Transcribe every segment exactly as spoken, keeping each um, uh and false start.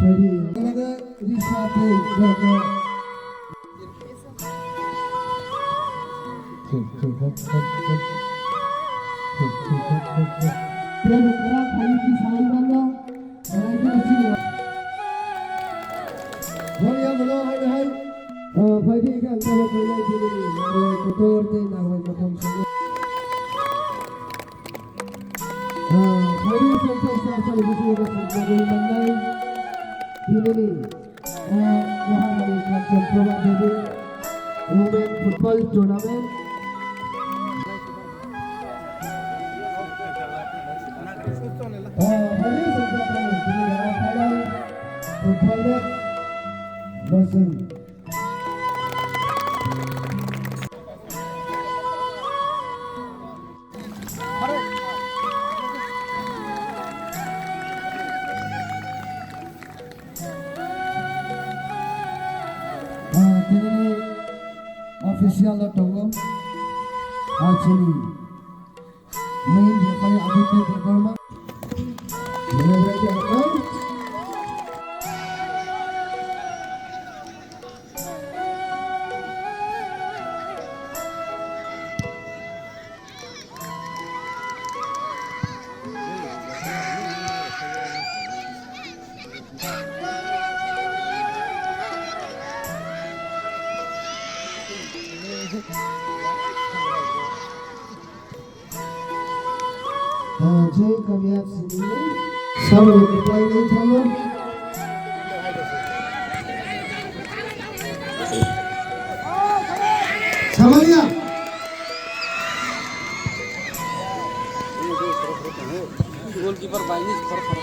Prai bo kwrak phai ki sawi mano. Belai kheno sini. Hoi ya, bono, hai, hai. Ah, phai di, khe ang tamo khailai di, di, di. Narwai kotor tei narwai kotor sini. Ah, phai di, song, song, song, song, song, song, song, song, song, song, song, song, song, Maharani Kanchan Prabha Devi Women Football Tournament. Ah, hari Sabtu kami ini adalah final football match. Masing. Ah, tini official o tongo. Ah, chini main referee Aditya Debbarma. Ah, je kamiyab sini. Samani kwplai nai thango. Samania. Goalkeeper bai ni khor khor.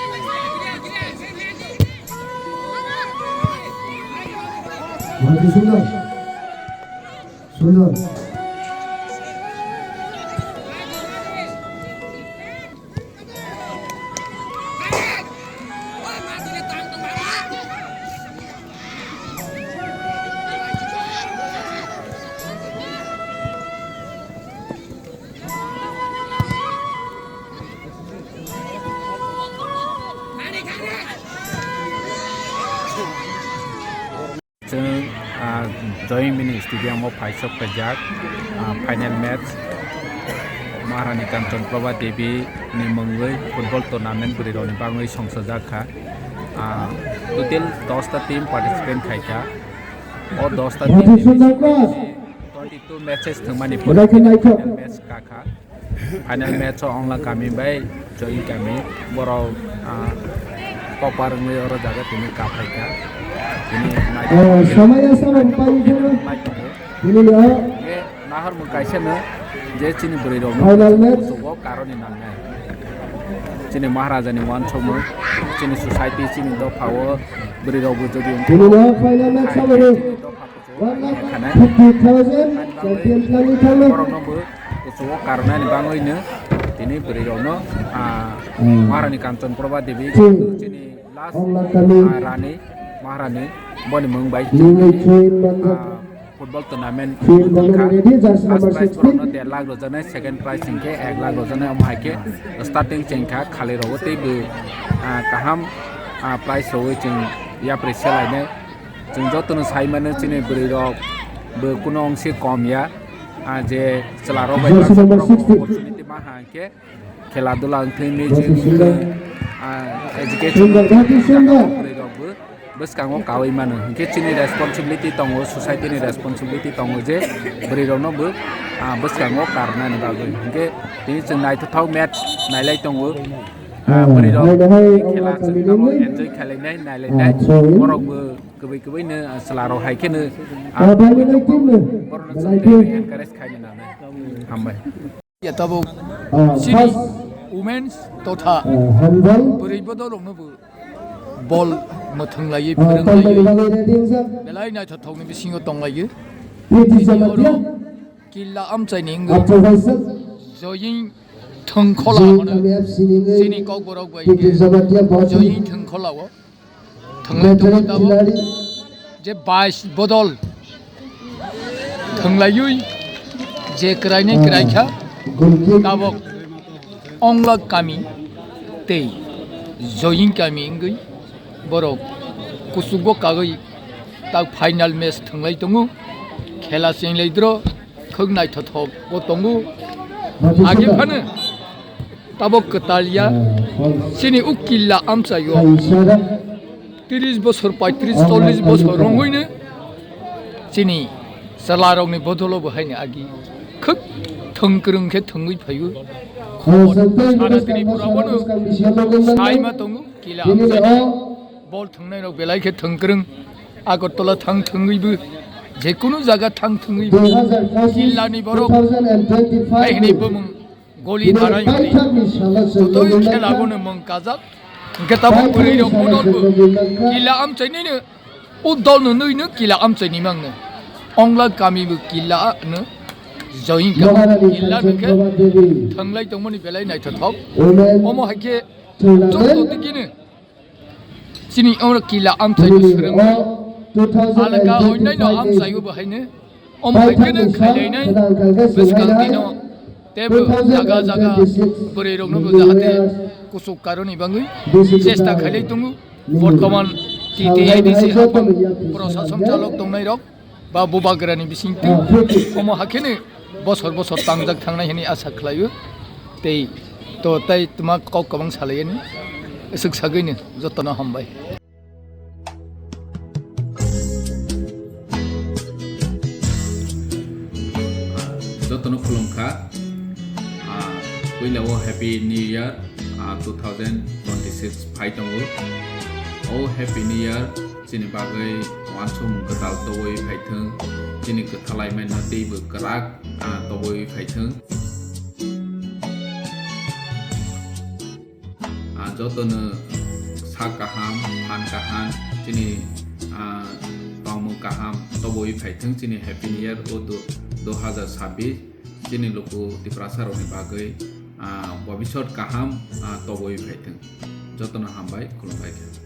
Bhante sundor. Sundor. Chwng, ah, Joy Mini Stadium o phaisok phaijak, ah, final match Maharani Kanchan Prabha Devi ni mungwi football tournament bwrwi rokni bagwi songsajak kha. Ah, total dos ta team participant khai kha. O dos ta team ni twenty two matches thwngmani pore final match ka kha. Final match o Ongla kami bai Joy kami borok, ah, topar wngwi oro jaga tini kaphai kha. Tini nai-, Oh, samaya samung pai kha. Pai tongo. Tini no. Hingke nahar mung kaisa no je chini bwrwi rok no final match. Kuchugo karoni nangnai. Chini Maharaja ni uansukmung, chini society, chini dopha o bwrwi rok bo jodi wngkha. Tini no final match samung. Chini dopha One lakh fifty thousand champion khlai thangno. Borokno bo kuchugo karnani bagwino tini bwrwi rokno, ah, Hmm. Maharani Kanchan Prabha Devi Hmm. chini last, One lakh kami. Ah, Rani Maharani boni mung bai Nini chini, Queen Mandap. Ah, football tournament Queen Mandap wngkha. Ready, jersey number First prize sixteen. Borokno der lakh rwjaknai, second prize hwnkhe ek lakh rwjaknai, omo hai khe starting chengkha khali rogo tei bo, ah, kaham, ah, prize rogwi chwng yapri selainai. Chwng jotono sai mano chini bwrwi rok bo kuno ongse kom ya, ah, je chwla rok bai Jersey number sixteen. Opportunity ma ha hwnkhe khela dula wngthwini chini, ah, education Sundar, Dhati Sundar. Bwrwi rok bo bwskango kaui mano hwnkhe chini responsibility tongo, society ni responsibility tongo je bwrwi rokno bo, ah, bwskango karnani bagwi hwnkhe tini chwng naithothok match nailai tongo. Ah, bwrwi rok hai, hai, khela hai, chwng tamo hai, enjoy khlainai, nailainai. Ah, sorry. Borok bo Kwbwi kwbwi no, ah, chwla rok hai khe no, ah, ah, bai bai bai, borok no belai chwng khe encourage khai no nangnai. Hambai. Ya tabuk ah, chini first, women's totha ah, handball. Bwrwi bodol rok no bo bol mwthwng laiwi, ah, phwrwng laiwi. Belai naithothok ni bisingo tong laiwi. P T Chamatia. Killa amchai ni wngwi. After Faisal. Joying thwngkhola. Joying hwnwi. Kamiyab sini wngwi. Chini kokborok bai P T Chamatia. Joying thwngkhola o. Thwnglai tongo tabuk je bais bodol thwnglaiwi je kwrainai kwraikha tabuk Onglak kami tei Joying kami wngwi borok Kuchugo kagwi tak final match thwnglai tongo. Khela chenglai dro khwk naithothok bo tongo. Agi phano tabok kwtal ya chini o killa amchaio. Tris bosor, paitris, chollis bosor rwngwino chini chwlarokni bodolo bo haino agi khwk thwngkwrwng khe thwngwi phaio. Khobor sara Tripura bono saima tongo, kila amchaini bol thwngnairok belai khe thwngkwrwng. Agartala thang thwngwibo, jekunu jaga thang thwngwibo, killani borok hai hwnwi bumung goli barai hwnwi jotoi khela bono mung kajak. Hwnkhe tabuk bwrwi rok o dol bo kila amchainino, o dol no nwi no kila amchaini mangno. Ongla kami bo kila no join ka kila no khe thanglai tongmani belai naithothok. Omo hai khe joto dikino chini oro kila amchai bo swrwng alaka onnaino amchai bo haino. Omo hai kheno khailainai bwskang dino tebo jaga jaga bwrwi rokno bo jahate kuchuk karoni bangwi chesta khailai tongo. Bortoman T T A D C hapang prosason chalok tongnai rok ba bubagrani bisingtwi omo hakheno bosor bosor tangjak thangnai hwnwi asa khlaio. Tei to tai twma kok kwbang salaiyani. Aswk sagwino jotono hambai. Jotono khulumkha. Ah, puila o Happy New Year, ah, two thousand twenty-six phai tongo. O Happy New Year chini bagwi uansukmung kwtal tobwi phaithwng, chini kwthalai manna teibo kwrak, ah, tobwi phaithwng. Ah, jotono sak kaham, phan kaham, chini, ah, tongmung kaham tobwi phaithwng chini Happy New Year o du-, dui hazar sabbish chini luku Tiprasa rokni bagwi, ah, bobisot kaham, ah, tobwi phaithwng. Jotono hambai, khulumbai khe.